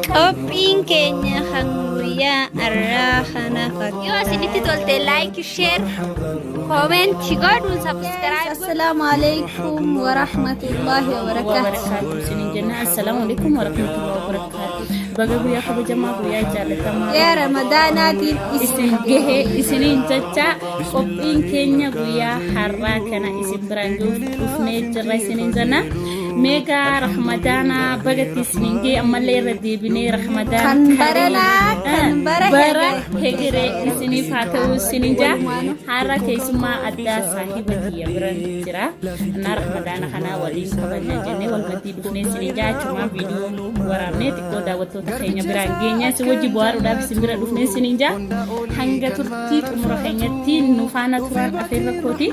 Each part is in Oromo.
Qophiin keenya kan guyyaa har'aa kana fakkaata. Yoo isinitti tolte like, share, comment godhuun subscribe. Assalaamu alaikum wa rahmatullahi wa barakatuh. Wabarakaatu isiniin jenna. Assalaamu alaikum warahmatullahi wabarakaatu. Baga guyyaa kabajamaa, guyyaa jaalatamaa Guyyaa Ramadaanaatiin isin gahe isiniin jecha, qophiin keenya guyyaa har'aa kana isin biraan gahuuf dhufnee jirra isiniin jenna. Meegaa Ramadaanaa bagatti isiniin gahe. Ammallee irra deebinee Ramadaan Kan baranaa, kan bara bara hegeree. Hegeree isiniif haa ta'u isiniin jaa. Har'a keessummaa addaa saahiba kiyya biran jira. Innaa Ramadaana kanaa waliin kabajna jennee walmaddii dhufnee isiniin jaa. Achumaan viidiyoo waraabnee xiqqoo daawwattoota keenya biraan geenya, isin wajji bohaaruudhaaf isin bira dhufnee isiniin jaa. Hanga turtii xumura keenyatti nu faana turaan afeerra kooti.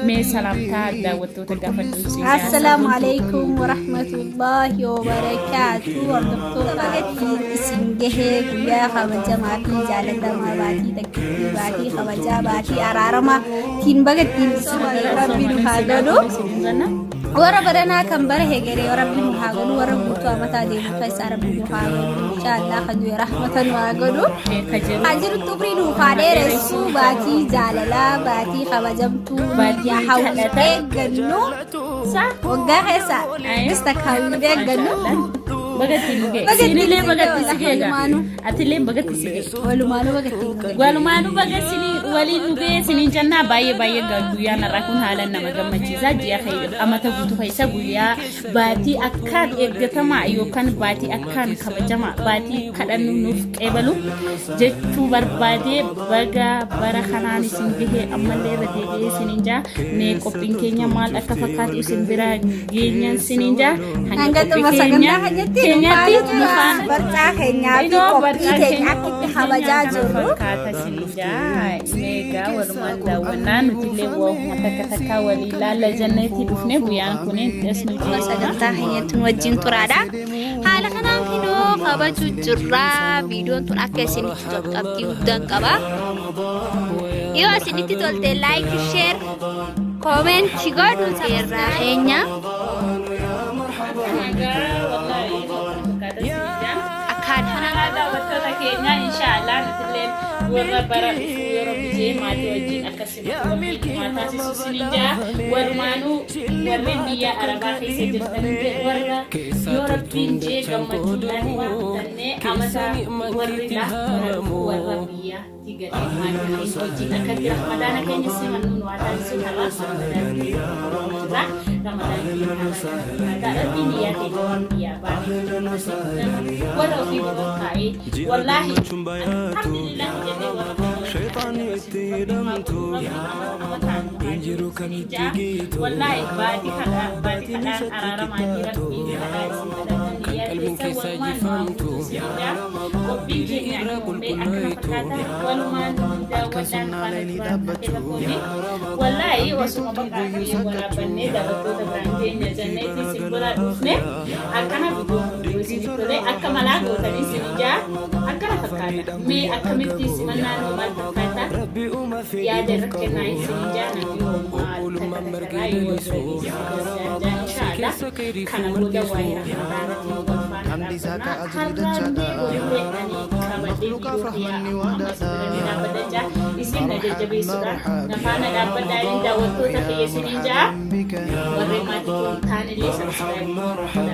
Mee salaamtaa daawwattoota gaafadhu isin jaa. Assalaamu alaikum wa rahmatullahi wa barakaatu. Hordoftoota, bagattiin isin gahee guyyaa kabajamaa fi jaalatamaa, baatii takkittii, baatii kabajaa, baatii araaramaa tiin bagattiin isin gahe. Rabbi nu haa godhu. Isiniin jenna. Warra baranaa kan bara hegeree Rabbi nu haa godhu. Warra guutuu amataa deemu keessaa Rabbi nu haa godhu. Inshaallah kan du'e rahmata nu haa godhu. Ka jiru. Kan jirutti umrii nuuf haa dheeressu. Baatii jaalalaa, baatii kabajamtuu, baatii biyya hawwii kadhata. eeggannu Sa? Waggaa keessa Aye. bis takka hawwii eeggannu. Bagatti nu ga'e. Bagatti Siinillee nu bagatti ga'e, si ga'e. walumaanuu. Atillee bagatti si ga'e. Walumaanuu bagatti nu ga'e. Walumaanuu baga isinii waliin nu ga'e isiniin jennaa. Baay'ee baay'ee guyyaan har'aa kun haala nama gammachiisa. Ji'a amata guutuu keessa guyyaa baatii akkaan eeggatamaa yookaan baatii akkaan kabajamaa, baatii kadhannu nuuf qeebalu jechuu barbaadee, baga bara kanaan isin gahee ammallee irra deebi'ee isiniin jaa. Mee qophiin keenya maal akka fakkaatu isin bira geenyan isiniin jaa. Hanga xumura sagantaa keenyatti nu keenyatti faana nu tura. faana Barcaa keenyaa fi Inoo qophii barcaan keenya keenya akka itti qophii kabajaa keenya kana jirru. fakkaata isiniin jaa. Meegaa walumaan daawwannaa, nutillee waa'uma takka takkaa walii laalla jenneetti dhufne. Guyyaan kun as nu Xumura jechuudha. sagantaa keenyatti nu wajjin turaadha. Haala kanaan kinoo kabajuu jirra. Viidiyoon tun akka isinitti tolu qabxii guddaan qaba. Yoo isinitti tolte like, share, comment godhuun irraa keenya. Nagaa wallaahi kana fakkaata isiniin jaa. Akkaan Kanaa daawwattoota keenya, inshaallah nutillee warra bara dhufu yeroo bijee maatii wajjin akkasumatti waliin haa taasisu isiniin jaa. Walumaanuu warreen biyya arabaa keessa jirtanillee, warra yoo Rabbiin jee gammachuudhaan waan bitannee amata warri bara dhufu warra biyyaatti galee maatii keenya wajjin akkatti Ramadaana keenya simannu nu haa taasisu. Har'aaf Ramadaan keenya jira. Ramadaan keenya har'a kana fakkaata. Rabbiin biyyaa keenya waan biyyaa baane warra ofii bira taa'ee wallaahi alhamdulillah jennee warra wallaahi baatii kadhaa, baatii kadhaan araaramaati. Rabbiin kadhaa isin kadhatan biyyaa keessa walumaan nu haa guutu isin jaa. Qophiin keenya akkuma akkana fakkaata. Walumaan daawwadhaan faana turan irra kooti. Wallaahi osuma bakka akkasii waraabannee daawwattoota biraan keenya jenneeti isin bira dhufne. Akkana viidiyoon kun yoo isinitti tole akka malaa gootanii isin ijaa akkana fakkaata. Mee akkamitti simannaan hoo maal fakkaata? Yaada irratti kennaa isin ijaa. Namni hoo maal takka takka irraa yoo wal bira geesse jaa. Inshaallah kana booda waa'ee Ramadaanatiin wal faana dhaabbannaa. Har'aallee borillee ani qabadhee viidiyoo kiyyaa amma amma isin bira ni dhaabbadha jaa. Isin na jajjabeessuudhaan na faana dhaabbadhaa inni daawwattoota kiyya isiniin jaa. Warreen maatii koo hin taanellee subscribe godhaa.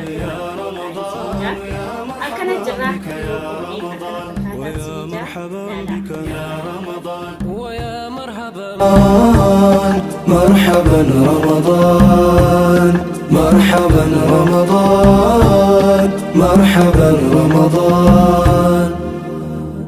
Akkana jirra, qophiin akkana fakkaataa isin jaa ilaalaa. مرحبا رمضان، مرحبا رمضان، مرحبا رمضان.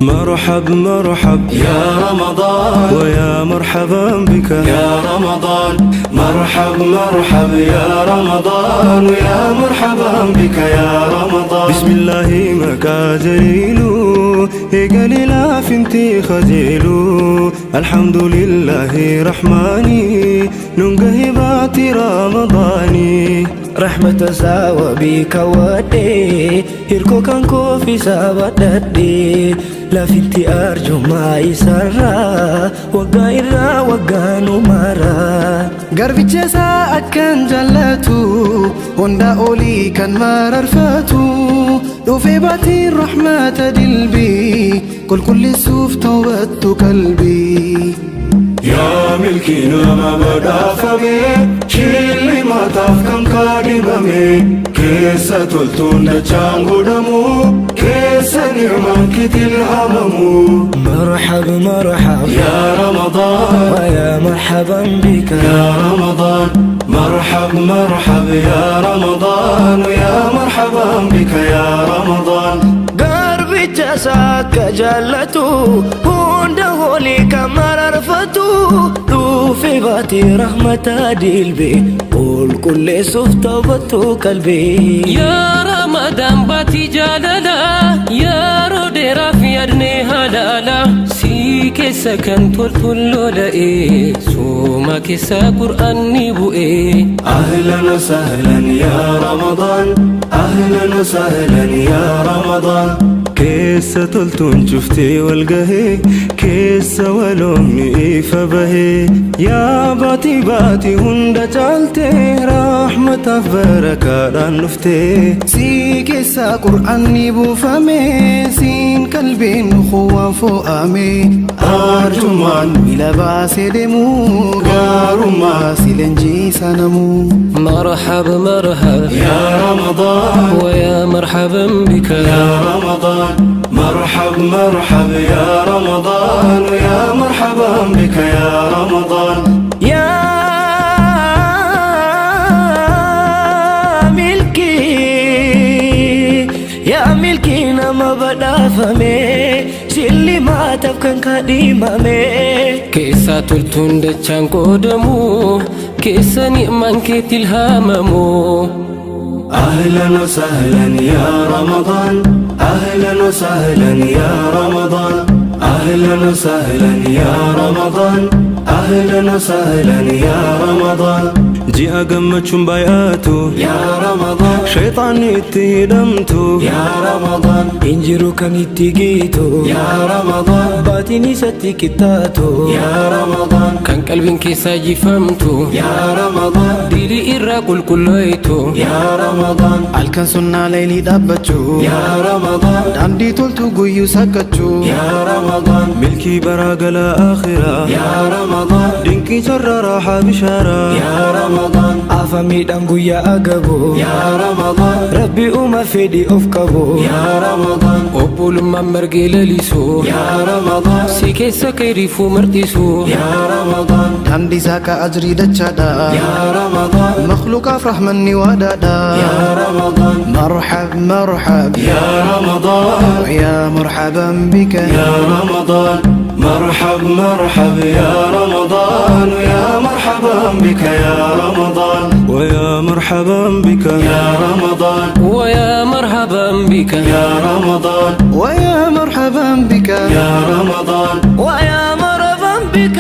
مرحب مرحب يا رمضان، ويا مرحبا بك يا رمضان. مرحب مرحب يا رمضان، ويا مرحبا بك يا رمضان. بسم الله مكاجيلو إيقالي لا فنتي خجيلو. الحمد لله رحماني ننقه باتي رمضاني. Rahmata isaa wabii kaawwadhee, hirkoo kan koofisaa badhadhee, lafitti arjummaa isaarraa waggaa irraa waggaa nu maraa. Garbicha isaa akkan jaallatu, hundaa olii kan mararfatu. Dhufee baatiin rahmata dilbii qulqulleessuuf tawbattu qalbii. Yaa milkii nama badhaafame, shillimaataaf kan kaadhimame, keessa toltuun dachaan godhamu, keessa ni'maan kitilhamamu. مرحب مرحب يا رمضان، ويا مرحبا بك. يا رمضان، مرحب مرحب يا رمضان، ويا مرحبا بك يا رمضان. Garbicha isaa akka jaallatu hunda olii kan mararfatu dhufe baatee rahmata dilbee qulqulleessuuf tawbattu qalbii. Yaa Ramadaan, baatii jaalala, yeroo dheeraaf yaadnee halaala si keessa kan toltuun lola'e, sooma keessa qur'aanni bu'e. أهلا وسهلا يا رمضان، أهلا وسهلا يا رمضان. Keessa toltuun cuftee wal gahee, keessa waloomni ifa bahee, yaa baatii baatii hunda caaltee, rahmataaf barakaadhaan dhuftee. Si keessa qur'aanni buufame, siin qalbiin kuwaan fo'ame, arjummaan miila baasee deemu, gaarummaa si leenjiisa namu. مرحب مرحب يا رمضان، ويا مرحبا بك. يا رمضان، مرحب مرحب يا رمضان، ويا مرحبا بك يا رمضان. Yaa milkii, yaa milkii nama badhaafame, shillimaataaf kan kaadhimame. Keessa toltuun dachaan qoodamu, keessa ni'maan keetti ilhaamamu. أهلا وسهلا يا رمضان، أهلا وسهلا يا رمضان، أهلا وسهلا يا رمضان، أهلا وسهلا يا رمضان. Ji'a gammachuun baay'atu، يا رمضان، shayxaanni itti hidhamtu، يا رمضان، Injiru kan itti giitu، يا رمضان، baatiin isatti qixxaatu، يا رمضان، Kan qalbiin keessaa jifamtu، يا رمضان، dilii irraa qulqulleeytu. يا رمضان، Halkan sunnaa leelii dhaabbachuu، يا رمضان، daandii toltu guyyuu sakkachuu، يا رمضان، milkii baraa galaa akhiraa، يا رمضان، dinqii carra raaxaa bishaaraa، يا رمضان، Afa miidhaan guyyaa agabu، يا رمضان، Rabbi uuma fedhii of qabu، يا رمضان، Obbolummaan margee lalisu، يا رمضان، si keessa kayriifuu marxisu. يا رمضان، Daandii saaqaa ajrii dachaadha، يا رمضان، makluuqaaf rahmanni waadaadha. يا رمضان، مرحب مرحب يا رمضان، ويا مرحبا بك. يا رمضان، مرحب مرحب يا رمضان، ويا مرحبا بك يا رمضان، ويا مرحبا بك يا رمضان، ويا مرحبا بك يا رمضان، ويا مرحبا بك يا رمضان، ويا مرحبا بك.